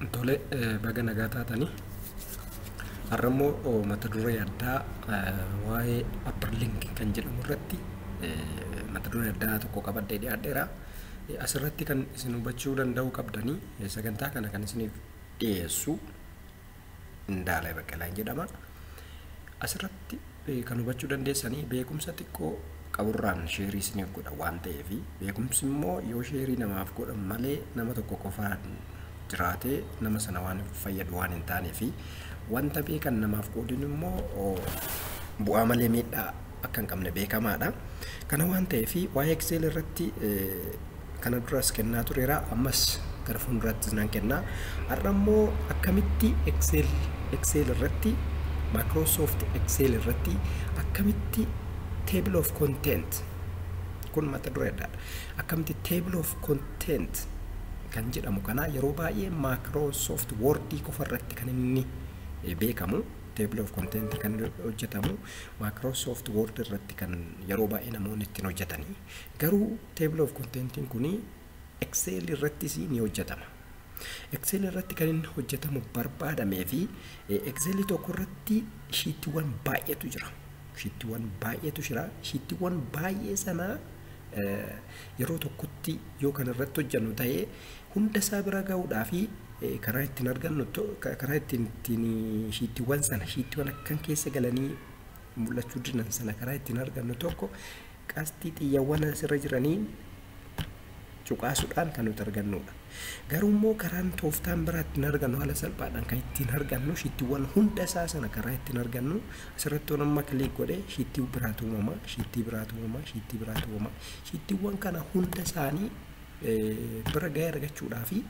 Tole, baga nagaa taatanii. Har'a immoo mata duree addaa waa'ee upper link kan jedhamu irratti mata duree addaa tokko qabadhee dhiyaadheera. Asirratti kan isin hubachuu danda'uu qabdanii, sagantaa kana kan isiniif dhiyeessu Indaalee Baqqalaa jedhama. Asirratti kan hubachuu dandeessanii, beekumsa xiqqoo qaburraan share isiniif godha waan ta'eef, beekumsi immoo yoo share namaaf godhan malee nama tokko qofaan jiraatee nama sana waan fayyadu waan hin taanee fi wanta beekan namaaf qoodin immoo bu'aa malee miidhaa akka hin qabne beekamaadha. Kana waan ta'eef, waa'ee Excel irratti kana duras kennaa tureera, ammas gara fuulduraattis nan kennaa. Har'a immoo akkamitti Excel irratti, Microsoft Excel irratti akkamitti table of content, kun mata duree addaadha. Akkamitti table of content kan jedhamu kana, yeroo baay'ee Microsoft Word qofa irratti kan inni beekamu, table of content kan hojjetamu Microsoft Word irratti kan yeroo baay'ee namoonni ittiin hojjetanii. Garuu table of contentiin kuni Excel irrattis ni hojjetama. Excel irratti kan inni hojjetamu barbaadamee fi Excel tokko irratti sheetiiwwan baay'eetu jira. Sheetiiwwan baay'eetu jira. Sheetiiwwan baay'ee sanaa yeroo tokkotti yoo kan irratti hojjennu ta'ee, hunda isaa bira gahuudhaa fi karaa ittiin argannu, karaa ittiin sheetiiwwan sana, sheetiiwwan akkan keessa galanii mul'achuu didan sana karaa ittiin argannu tokko qasxii xiyyawwan asirra jiraniin cuqaasuudhaan kan nuti argannudha. Garuu immoo karaan tooftaan biraa ittiin argannu, haala salphaadhaan kan ittiin argannu, sheetiiwwan hunda isaa sana karaa ittiin argannu, asirratti waan amma click godhee sheetii biraatu uumama, sheetii biraatu uumama, sheetii biraatu uumama. Sheetiiwwan kana hunda isaanii bira gahee argachuudhaa fi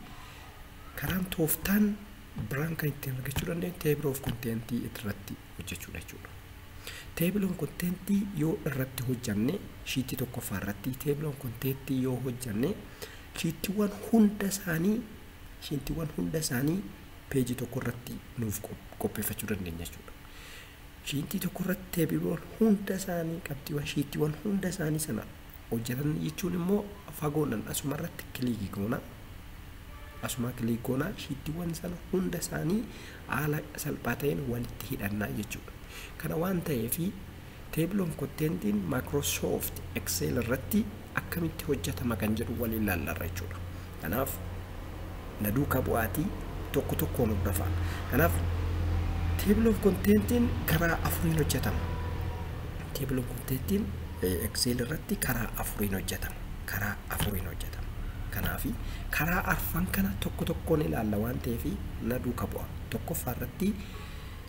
karaan tooftaan biraan kan ittiin argachuu dandeenyu table of contentii irratti hojjechuudha jechuudha. Table of contentii yoo irratti hojjanne, sheetii tokkoffaa irratti table of contentii yoo hojjanne, sheetiiwwan hunda isaanii peejii tokko irratti nuuf qopheeffachuu dandeenya jechuudha. Sheetii tokko irratti tableiiwwan hunda isaanii, qabxiiwwan sheetiiwwan hunda isaanii sana hojjetan jechuun immoo fagoodhaan asuma irratti click goona. Asuma click goona, sheetiiwwan sana hunda isaanii haala salphaa ta'een walitti hidhannaa jechuudha. Kana waan ta'eef, table of contentiin Microsoft Excel irratti akkamitti hojjetama kan jedhu waliin ilaallarra jechuudha. Kanaaf na duukaa bu'aatii tokko tokkoon hordofaa. Kanaaf table of contentiin karaa afuriin hojjetama. Table of contentiin Excel irratti karaa afuriin hojjetama. Karaa afuriin hojjetama. Kanaafi karaa arfan kana tokko tokkoon ilaalla waan ta'eef na duukaa bu'a. Tokkoffaa irratti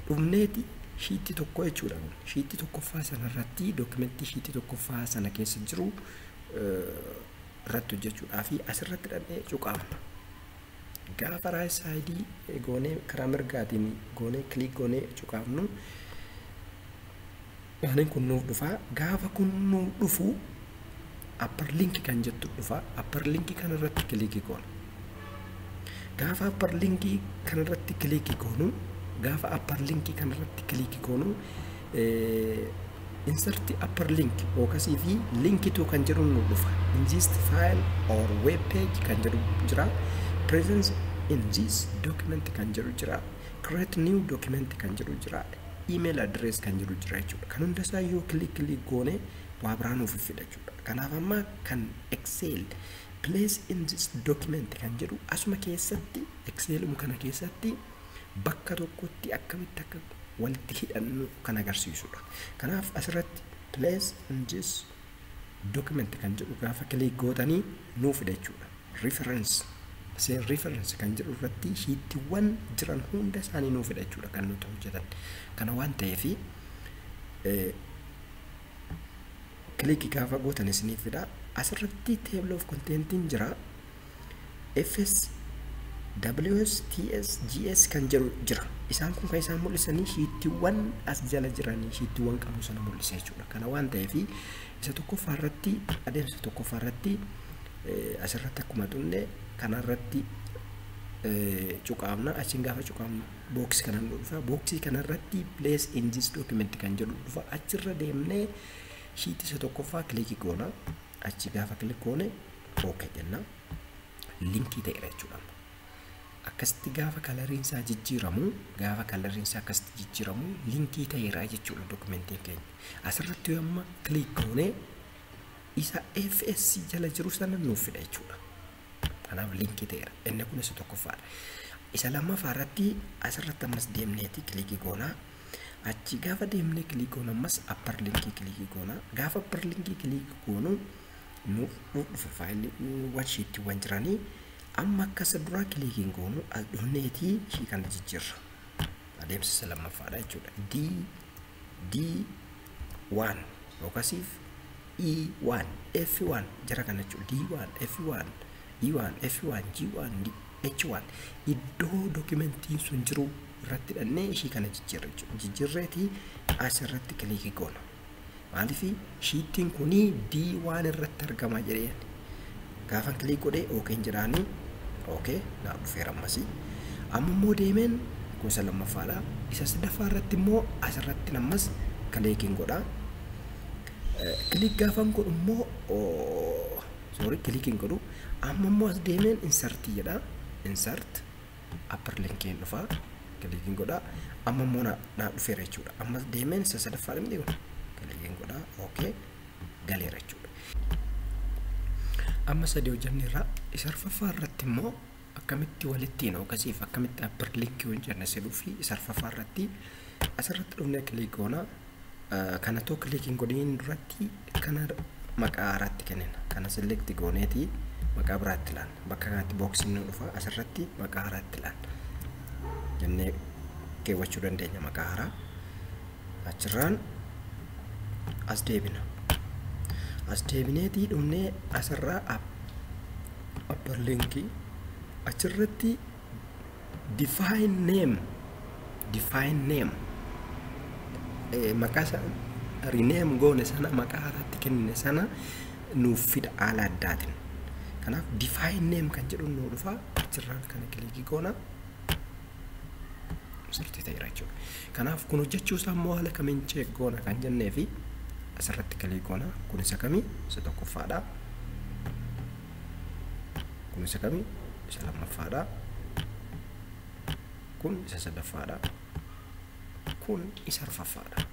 dhufneeti sheetii tokko jechuudha. Sheetii tokkoffaa sana irratti, documentii sheetii tokkoffaa sana keessa jiru irratti hojjechuudhaa fi asirratti dhaqnee cuqaafna. Gaafa right side goonee, karaa mirgaatiin goonee click goonee cuqaafnu, waan kun nuuf dhufa. Gaafa kun nuuf dhufu, hyper link kan jettu dhufa. Hyper link kana irratti click goona. Gaafa hyper link kana irratti click goonu, gaafa hyper link kana irratti click goonu, insert hyper link yookaasii fi link to kan jedhu nu dhufa. In this file or web page kan jedhu jira. Presence in this document kan jedhu jira. Create new document kan jedhu jira. Email address kan jedhu jira jechuudha. Kan hunda isaa yoo click click goone, waa biraa nuuf fida jechuudha. Kanaaf amma kan Excel place in this document kan jedhu, asuma keessatti, Exceluma kana keessatti bakka tokkotti akkamitti akka walitti hidhannu kan agarsiisudha. Kanaaf asirratti place in this document kan jedhu gaafa click gootanii nuuf fida jechuudha. Reference seen reference kan jedhu irratti sheetiiwwan jiran hunda isaanii nuuf fida jechuudha kan nuti hojjetan. Kana waan ta'eef, click gaafa gootan isiniif fida. Asirratti table of contentiin jira. FS, WS, TS, GS kan jedhu jira. Isaan kun kan isaan mul'isanii sheetiiwwan as jala jiranii, sheetiiwwan qabnu sana mul'isa jechuudha. Kana waan ta'eef, isa tokkoffaa irratti, adeemsa tokkoffaa irratti, asirratti akkuma xunne kanarratti cuqaafna. Achiin gaafa cuqaafnu boxii kana nu dhufa. Boxii kanarratti place in this document kan jedhu dhufa. Achirra deemnee sheetii isa tokkoffaa click goona. Achi gaafa click goone, okay jenna. Linkii ta'eera jechuudha. Akkamitti Akkasitti gaafa kalariin isaa jijjiiramu, gaafa kalariin isaa akkasitti jijjiiramu linkii ta'eera jechuudha dokumentiin keenya. Asirratti yoo amma click goonee isa FS jala jiru sana nuuf fida jechuudha. Kanaaf linkii ta'eera. Inni kun isa tokkoffaadha. Isa lammaffaa irratti asirratti ammas deemneeti kilikii goonaa. Achi gaafa deemnee kilikii goonu ammas upper linkii kilikii goonaa. Gaafa upper linkii kilikii goonu nuuf dhufa faayiliiwwan shiittiiwwan jiranii. Amma akkasa duraa kilikiin goonu as dhufneetii ishii kana jijjiirra. Adeemsa isa lammaffaadha jechuudha. D D 1 yookaasiif E1 F1 jara kana jechuudha. D1 F1 E1 F1 G1 H1 iddoo dokumentiin sun jiru irratti hidhannee ishii kana jijjiirra jechuudha. Jijjiirreetii asirratti kilikii goona. Maaliif shiittiin kunii D1 irratti argama jedheen. Gaafa kilik godhee ookeen jedhaanii ookee naa dhufeera ammasii. Amma immoo deemeen gosa lammaffaadha. Isa sadaffaa irratti immoo asirratti ammas kilikiin godha. Kilik gaafan godhu immoo sorry kilikiin godhu amma immoo as deemeen insertii jedha. Insert upper linkiin dhufa kilikiin godha. Amma immoo naa dhufeera jechuudha. Ammas deemeen isa sadaffaadha miti kun kilikiin godha ookee galeera jechuudha. Amma sadii hojjanneerra. Isa arfaffaa irratti immoo akkamitti walitti yookaasiif akkamitti upper linkii hojjanna jedhuu fi isa arfaffaa irratti asirratti dhufnee kilik goona. Kana too kilikiin godhiin duratti kana maqaa haaraatti kennina. Kana select gooneeti maqaa biraatti laanna. Bakka kanatti booksiin nu dhufa asirratti maqaa haaraatti laanna jennee keewwachuu dandeenya maqaa haaraa. Achirraan as deebina. As deebineetii dhufnee asirraa upper linkii achirratti define name maqaa sana rename goone sana maqaa haaraatti kennine sana nuuf fida haala addaatiin. Kanaaf define name kan jedhu nu dhufa achirraan kana kilikii goona sirrii ta'eera jechuudha. Kanaaf kun hojjechuu isaa immoo haala kamiin check goona kan jennee fi asirratti kilik goona. Kun isa kamii? Isa tokkoffaadha. Kun isa kamii? Isa lammaffaadha. Kun isa sadaffaadha. Kun isa arfaffaadha.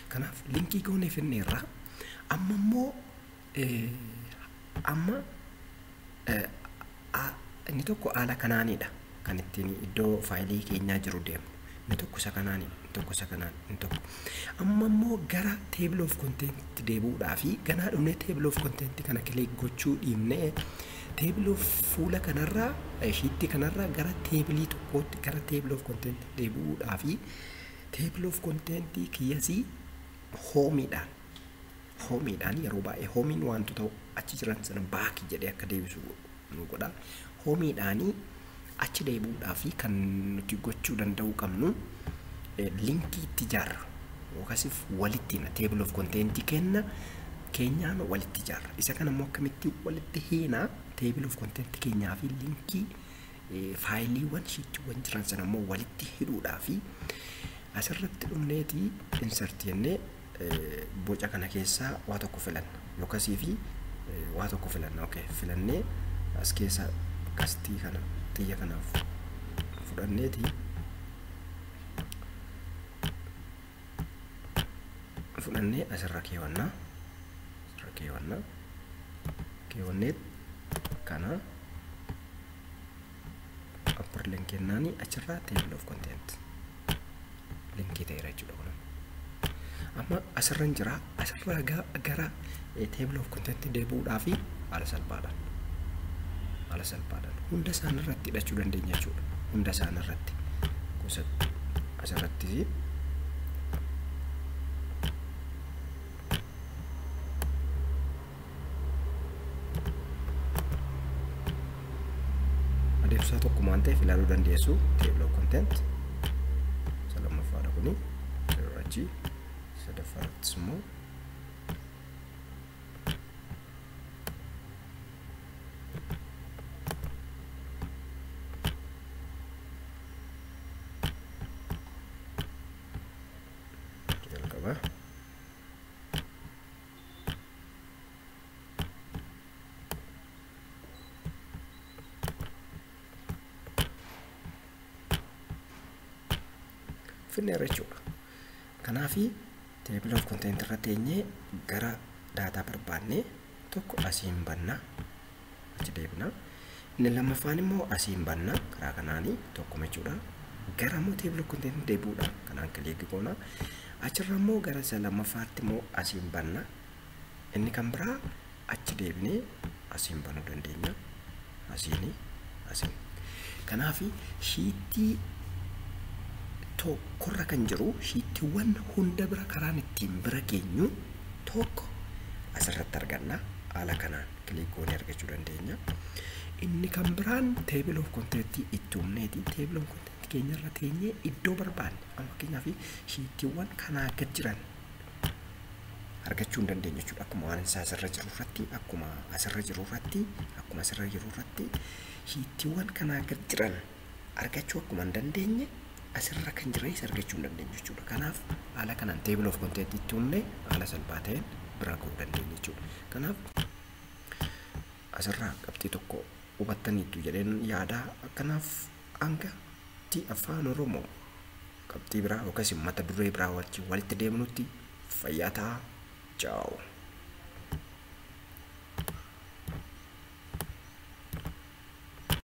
Kanaaf linkii goonee finneerra. Amma immoo amma inni tokko haala kanaanidha kan ittiin iddoo faayilii keenyaa jiru deemu. Inni tokko isa kanaanidha. Inni tokko isa kanaan. Inni tokko. Amma immoo gara table of content deebi'uudhaa fi ganaa dhufnee table of content kana kilik gochuu dhiibnee table of fuula kanarraa shiitti kanarraa gara teebilii tokkootti gara table of content deebi'uudhaa fi table of content kiyyasii hoomiidhaan yeroo baay'ee hoomiin wantoota achi jiran sana baakii jedhee akka deebisu nu godha. Hoomiidhaanii achi deebi'uudhaa fi kan nuti gochuu danda'uu qabnu linkii itti ijaarra yookaasif walitti hina table of content kenna keenyaan walitti ijaarra. Isa kana immoo akkamitti walitti hiina table of content keenyaa fi linkii faayiliiwwan shiittiiwwan jiran sana immoo walitti hidhuudhaa fi asirratti dhumneetii insert jennee boca kana keessaa waa tokko filanna yookaasii fi waa tokko filanna. Okay, filannee as keessa kastii kana xiyya kanaaf fudhanneetii fudhannee asirra keewwannaa asirra keewwannaa keewwannee kana upper link kennaanii achirraa table of content linkii ta'eera jechuudha kun. Amma asirra hin jira. Asirraa gara table of content deebi'uudhaa fi haala salphaadhaan hunda isaan irratti hidhachuu dandeenya jechuudha. Hunda isaan irratti gosa asirratti adeemsa tokkuma waan ta'eef ilaaluu dandeessu. Table of content isa lammaffaadha kuni sirrachi sadaffaarrattis immoo jalqaba Finneerra jechuudha. Kanaafi table of content irra teenyee gara daataa barbaannee tokko asiin banna, achi deebina. Inni lammaffaan immoo asiin banna, karaa kanaanii tokkuma jechuudha. Gara immoo table of content deebi'uudha. Kanaan click goona. Achirra immoo gara isa lammaffaatti immoo asiin banna. Inni kan biraa achi deebinee asiin banuu dandeenya. Asiini asiin. Kanaafi sheetii tokkorra kan jiru sheetiiwwan hunda bira karaan ittiin bira geenyu tokko asirratti arganna. Haala kanaan click goonee argachuu dandeenya. Inni kan biraan table of content itti humneeti. Table of content keenyarra teenyee iddoo barbaanne, amma fakkeenyaaf sheetiiwwan kanaa gad jiran argachuu hin dandeenyu jechuudha. Akkuma waan isaa asirra jiru irratti, akkuma asirra jiru irratti, akkuma asirra jiru irratti sheetiiwwan kanaa gad jiran argachuu akkuma hin dandeenye, asirra kan jiranis argachuu hin dandeenyu jechuudha. Kanaaf haala kanaan table of content itti humne haala salphaa ta'een bira ga'uu dandeenya jechuudha. Kanaaf asirraa qabxii tokko hubattaniitu jedheen yaada. Kanaaf hanga Afaan Oromoo qabxii biraa yookaas mata duree biraa wajjin walitti deemnutti fayyaa ta'aa. Ciao.